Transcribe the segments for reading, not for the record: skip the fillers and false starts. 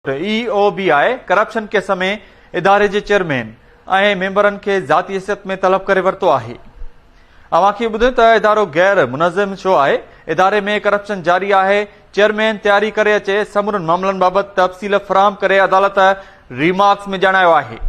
E O B I corruption case ۾ اداري جي chairman ۽ ميمبرن کي ذاتي حيثيت ۾ طلب ڪري ورتو آهي. اوهان کي ٻڌايون ته ادارو غير منظم ڇو آهي، اداري ۾ ڪرپشن جاري آهي، چيئرمين تياري ڪري اچي، سمورن معاملن بابت تفصيل فراهم ڪري عدالت ريمارڪس ۾ ڄاڻايو آهي.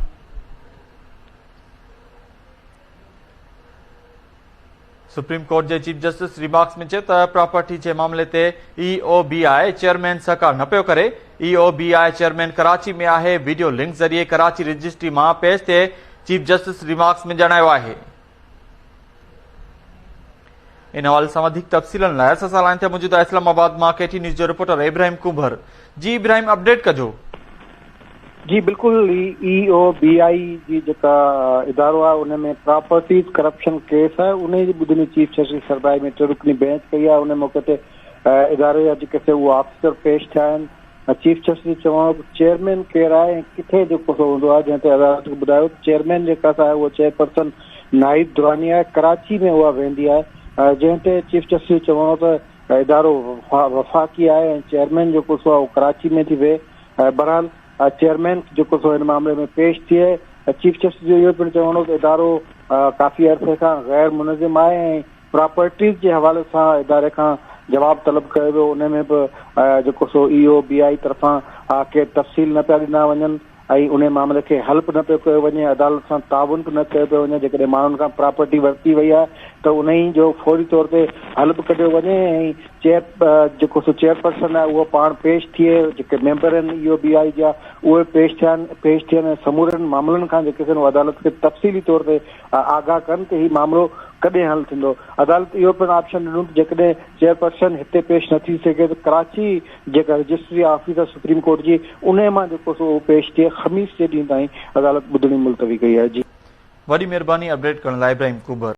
سپريم ڪورٽ جي چيف جسٽس ريمارڪس ۾ چيو ته پراپرٽي جي معاملي تي اي او بي I chairman سهڪار نه پيو ڪري، E O B I chairman Karachi ۾ آهي، وڊيو لنڪ ذريعي ڪراچي رجسٽري مان پيش ٿئي، چيف جسٽس ريمارڪس ۾ ڄاڻايو آهي. ان حوالي سان وڌيڪ تفصيلن لاء اسان سان لائين تي موجود آهي اسلام آباد مان ڪي ٽي نيوز جو رپورٽر ابراهيم ڪنڀر. جي ابراهيم اپڊيٽ ڪجو. جي بلڪل اي او بي آئي جي جيڪا ادارو آهي ان ۾ پراپرٽيز ڪرپشن ڪيس آهي انهي جي ٻڌڻي چيف جسٽس سربراهي ۾ ٽي رڪني بينچ ڪئي آهي ان موقعي تي اداري جا جيڪي سي اهي آفيسر پيش ٿيا آهن چيف جسٽس جو چوڻ هو ته چيئرمين ڪير آهي ۽ ڪٿي جيڪو سو هوندو آهي جنهن تي عدالت کي ٻڌايو ته چيئرمين جيڪا سا آهي اهو چيئرپرسن ناهيد دراني آهي ڪراچي ۾ اها ويندي آهي جنهن تي چيف جسٽس جو چوڻ هو ته ادارو وفاقي آهي ۽ چيئرمين جيڪو سو آهي اهو ڪراچي ۾ ٿي ويهي. بهرحال چيئرمين جيڪو سو هن معاملي ۾ پيش ٿئي. چيف جسٽس جو اهو پڻ چوڻ هو ته ادارو ڪافي عرصي کان غير منظم آهي ۽ پراپرٽيز جي حوالي سان اداري کان جواب طلب ڪيو ويو ان ۾ به جيڪو سو اي او بي آئي طرفان ڪي تفصيل نه پيا ڏنا وڃن. ۽ انهي معاملي کي حل به نه پيو ڪيو وڃي، عدالت سان تعاون به نه ڪيو پيو وڃي، جيڪڏهن ماڻهن کان پراپرٽي ورتي وئي آهي ته انهي جو فوري طور تي حل به ڪڍيو وڃي ۽ چيئر جيڪو سو چيئرپرسن آهي اهو پاڻ پيش ٿئي، جيڪي ميمبر آهن اي او بي آء جا اهي پيش ٿين پيش ٿين ۽ سمورن معاملن کان جيڪي سن عدالت کي تفصيلي طور تي آگاهه ڪن ته هي معاملو ڪڏهن حل ٿيندو، عدالت اهو پڻ آپشن ڏنو ته جيڪڏهن چيئرپرسن هتي پيش نه ٿي سگهي ته ڪراچي جيڪا رجسٽري آفيس آهي سپريم ڪورٽ جي انهي مان جيڪو سو اهو پيش ٿئي خميس جي ڏينهن تائين عدالت ٻڌڻي ملتوي ڪئي آهي جي. وڏي مهرباني اپڊيٽ ڪرڻ لاء ابراهيم ڪوڀر.